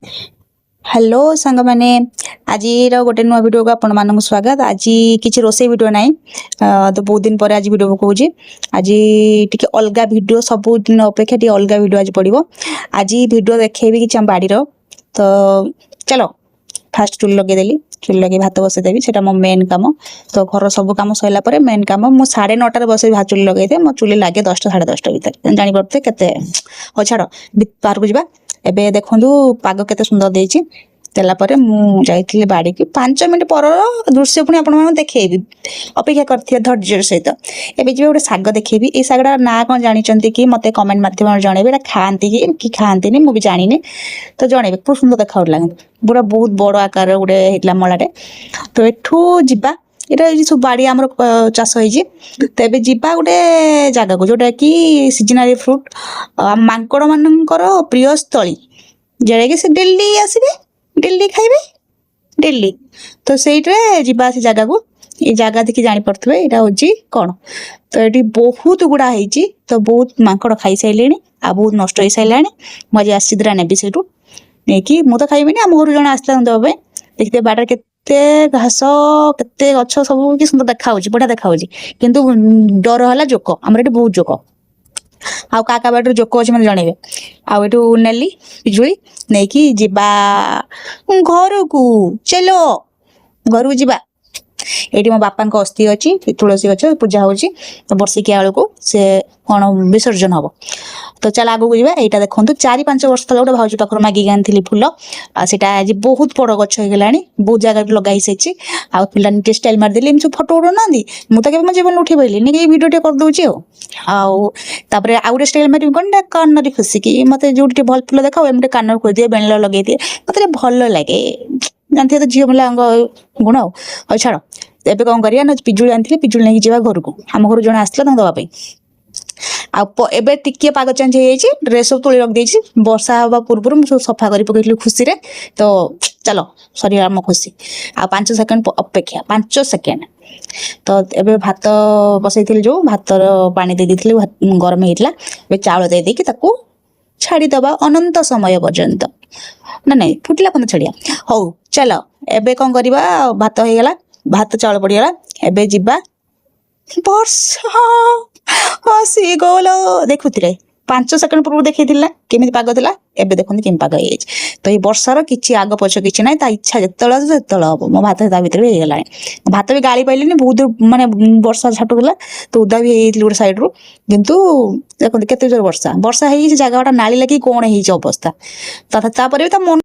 Hello ସାଙ୍ଗମାନେ, ଆଜିର ଗୋଟେ ନୂଆ ଭିଡ଼ିଓକୁ ଆପଣମାନଙ୍କୁ ସ୍ୱାଗତ। ଆଜି କିଛି ରୋଷେଇ ଭିଡ଼ିଓ ନାହିଁ ତ ବହୁତ ଦିନ ପରେ ଆଜି ଭିଡ଼ିଓ ପକାଉଛି। ଆଜି ଟିକେ ଅଲଗା ଭିଡ଼ିଓ, ସବୁଦିନ ଅପେକ୍ଷା ଟିକେ ଅଲଗା ଭିଡ଼ିଓ ଆଜି ପଡ଼ିବ। ଆଜି ଭିଡ଼ିଓ ଦେଖେଇବି କିଛି ଆମ ବାଡ଼ିର। ତ ଚାଲ, ଫାଷ୍ଟ ଚୁଲି ଲଗେଇଦେଲି। ଚୁଲି ଲଗେଇ ଭାତ ବସେଇଦେବି, ସେଇଟା ମୋ ମେନ୍ କାମ। ତ ଘର ସବୁ କାମ ସରିଲା ପରେ ମେନ୍ କାମ, ମୁଁ 9:30ରେ ବସେଇ ଭାତ ଚୁଲି ଲଗେଇଦିଏ। ମୋ ଚୁଲି ଲାଗେ 10ଟା 10:30 ଭିତରେ, ଜାଣିପାରୁଥିବେ କେତେ। ହଉ ଛାଡ଼, ବାହାରକୁ ଯିବା। ଏବେ ଦେଖନ୍ତୁ ପାଗ କେତେ ସୁନ୍ଦର ଦେଇଛି। ଦେଲା ପରେ ମୁଁ ଯାଇଥିଲି ବାଡ଼ିକି। 5 ମିନିଟ୍ ପରର ଦୃଶ୍ୟ ପୁଣି ଆପଣମାନଙ୍କୁ ଦେଖେଇବି, ଅପେକ୍ଷା କରିଥିବେ ଧୈର୍ଯ୍ୟର ସହିତ। ଏବେ ଯିବେ, ଗୋଟେ ଶାଗ ଦେଖେଇବି। ଏଇ ଶାଗଟା ନାଁ କ'ଣ ଜାଣିଛନ୍ତି କି, ମୋତେ କମେଣ୍ଟ ମାଧ୍ୟମରେ ଜଣେଇବେ। ଏଇଟା ଖାଆନ୍ତି କି କି ଖାଆନ୍ତିନି, ମୁଁ ବି ଜାଣିନି, ତ ଜଣେଇବେ। ଖୁବ୍ ସୁନ୍ଦର ଦେଖାଯାଉଥିଲା କିନ୍ତୁ ପୁରା ବହୁତ ବଡ଼ ଆକାରର ଗୋଟେ ହେଇଥିଲା ମଳାଟେ। ତ ଏଠୁ ଯିବା, ଏଇଟା ଏଇ ସବୁ ବାଡ଼ି ଆମର ଚାଷ ହେଇଛି। ତ ଏବେ ଯିବା ଗୋଟେ ଜାଗାକୁ, ଯୋଉଟା କି ସିଜନାରୀ ଫ୍ରୁଟ୍, ମାଙ୍କଡ଼ ମାନଙ୍କର ପ୍ରିୟ ସ୍ଥଳୀ, ଯେଉଁଟାକି ସେ ଡେଲି ଆସିବେ, ଡେଲି ଖାଇବେ ଡେଲି। ତ ସେଇଥିରେ ଯିବା ସେ ଜାଗାକୁ। ଏଇ ଜାଗା ଦେଖି ଜାଣିପାରୁଥିବେ ଏଇଟା ହଉଛି କ'ଣ। ତ ଏଠି ବହୁତ ଗୁଡ଼ା ହେଇଛି, ତ ବହୁତ ମାଙ୍କଡ଼ ଖାଇସାରିଲେଣି ଆଉ ବହୁତ ନଷ୍ଟ ହେଇସାରିଲାଣି। ମୁଁ ଆଜି ଆସିଛି, ଦିଟା ନେବି ସେଇଠୁ ନେଇକି। ମୁଁ ତ ଖାଇବିନି, ଆମ ଘରୁ ଜଣେ ଆସିଲା ଦେବା ପାଇଁ। ଦେଖିଥିବେ ବାଡ଼ିରେ କେତେ ଘାସ, କେତେ ଗଛ ସବୁ, କି ସୁନ୍ଦର ଦେଖାହଉଛି, ବଢିଆ ଦେଖାହଉଛି। କିନ୍ତୁ ଡର ହେଲା ଜୋକ, ଆମର ଏଠି ବହୁତ ଜୋକ। ଆଉ କାହା କାହା ବାଡ଼ିରେ ଜୋକ ଅଛି, ମୋତେ ଜଣେଇବେ। ଆଉ ଏଠୁ ନେଲି ପିଜୁଳି, ନେଇକି ଯିବା ଘରକୁ। ଚଲୋ, ଘରକୁ ଯିବା। ଏଇଠି ମୋ ବାପାଙ୍କ ଅସ୍ଥି ଅଛି, ତୁଳସୀ ଗଛ ପୂଜା ହଉଛି। ତ ବର୍ଷିକିଆ ବେଳକୁ ସେ କ'ଣ ବିସର୍ଜନ ହବ। ତ ଚାଲ ଆଗକୁ ଯିବା। ଏଇଟା ଦେଖନ୍ତୁ, 4-5 ବର୍ଷ ତଳେ ଗୋଟେ ଭାଉଜ ପାଖରୁ ମାଗିକି ଆଣିଥିଲି ଫୁଲ, ଆଉ ସେଇଟା ଆଜି ବହୁତ ବଡ଼ ଗଛ ହେଇଗଲାଣି। ବହୁତ ଜାଗାରେ ଲଗା ହେଇସାରିଛି। ଆଉ ପିଲା ଟିକେ ଷ୍ଟାଇଲ୍ ମାରିଦେଲି। ଏମିତି ସବୁ ଫଟୋ ଉଠଉନାହାନ୍ତି, ମୁଁ ତ କେବେ ମୋ ଜୀବନରେ ଉଠେଇ ପାରିଲିନି, ଏଇ ଭିଡ଼ିଓ ଟିକେ କରିଦେଉଛି। ଆଉ ତାପରେ ଆଉ ଗୋଟେ ଷ୍ଟାଇଲ୍ ମାରିବି କ'ଣ ନା କାନରେ ଖୋସିକି, ମୋତେ ଯୋଉଠି ଟିକେ ଭଲ ଫୁଲ ଦେଖାଉ, ଏମିତି କାନରେ ଖୋସିଦିଏ, ବେଣୀରେ ଲଗେଇଦିଏ, ମୋତେ ଟିକେ ଭଲ ଲାଗେ। ଜାଣିଥିବେ ତ ଝିଅ ପିଲାଙ୍କ ଗୁଣ। ଆଉ ହଉ ଛାଡ଼, ଏବେ କ'ଣ କରିବା ନା ପିଜୁଳି ଆଣିଥିଲି, ପିଜୁଳି ନେଇକି ଯିବା ଘରକୁ। ଆମ ଘରୁ ଜଣେ ଆସିଥିଲା ତାଙ୍କୁ ଦେବା ପାଇଁ। ଆଉ ଏବେ ଟିକେ ପାଗ ଚେଞ୍ଜ ହେଇଯାଇଛି, ଡ୍ରେସ୍ ସବୁ ତୋଳି ରଖିଦେଇଛି। ବର୍ଷା ହେବା ପୂର୍ବରୁ ମୁଁ ସବୁ ସଫା କରି ପକେଇଥିଲି ଖୁସିରେ। ତ ଚାଲ, ସରିଗଲା ଆମ ଖୁସି। ଆଉ 5 ସେକେଣ୍ଡ ଅପେକ୍ଷା, 5 ସେକେଣ୍ଡ। ତ ଏବେ ଭାତ ବସେଇଥିଲି, ଯୋଉ ଭାତର ପାଣି ଦେଇ ଦେଇଥିଲି, ଗରମ ହେଇଥିଲା। ଏବେ ଚାଉଳ ଦେଇ ଦେଇକି ତାକୁ ଛାଡ଼ିଦେବା ଅନନ୍ତ ସମୟ ପର୍ଯ୍ୟନ୍ତ। ନା ନାଇଁ, ଫୁଟିଲା ପର୍ଯ୍ୟନ୍ତ ଛାଡ଼ିବା। ହଉ ଚାଲ, ଏବେ କ'ଣ କରିବା? ଭାତ ହେଇଗଲା, ଭାତ ଚାଉଳ ପଡ଼ିଗଲା। ଏବେ ଯିବା। ବର୍ଷା ଆସିଗଲା। ଦେଖୁଥିଲେ 5 ସେକେଣ୍ଡ ପୂର୍ବରୁ ଦେଖେଇଥିଲା କେମିତି ପାଗ ଥିଲା, ଏବେ ଦେଖନ୍ତୁ କେମିତି ପାଗ ହେଇଯାଇଛି। ତ ଏଇ ବର୍ଷାର କିଛି ଆଗ ପଛ କିଛି ନାହିଁ, ତା ଇଚ୍ଛା ଯେତେବେଳେ ଆସିବ ସେତେବେଳେ ହବ। ମୋ ଭାତ ତା ଭିତରେ ବି ହେଇଗଲାଣି। ଭାତ ବି ଗାଳି ପାଇଲିନି, ବହୁତ ମାନେ ବର୍ଷା ଛାଟୁଥିଲା, ତ ଓଦା ବି ହେଇଯାଇଥିଲି ଗୋଟେ ସାଇଡ୍ରୁ। କିନ୍ତୁ ଦେଖନ୍ତୁ କେତେ ଜୋର ବର୍ଷା ବର୍ଷା ହେଇଛି, ଜାଗାଟା ନାଳି ଲାଗି କ'ଣ ହେଇଛି ଅବସ୍ଥା। ତାପରେ ବି ତା ମନ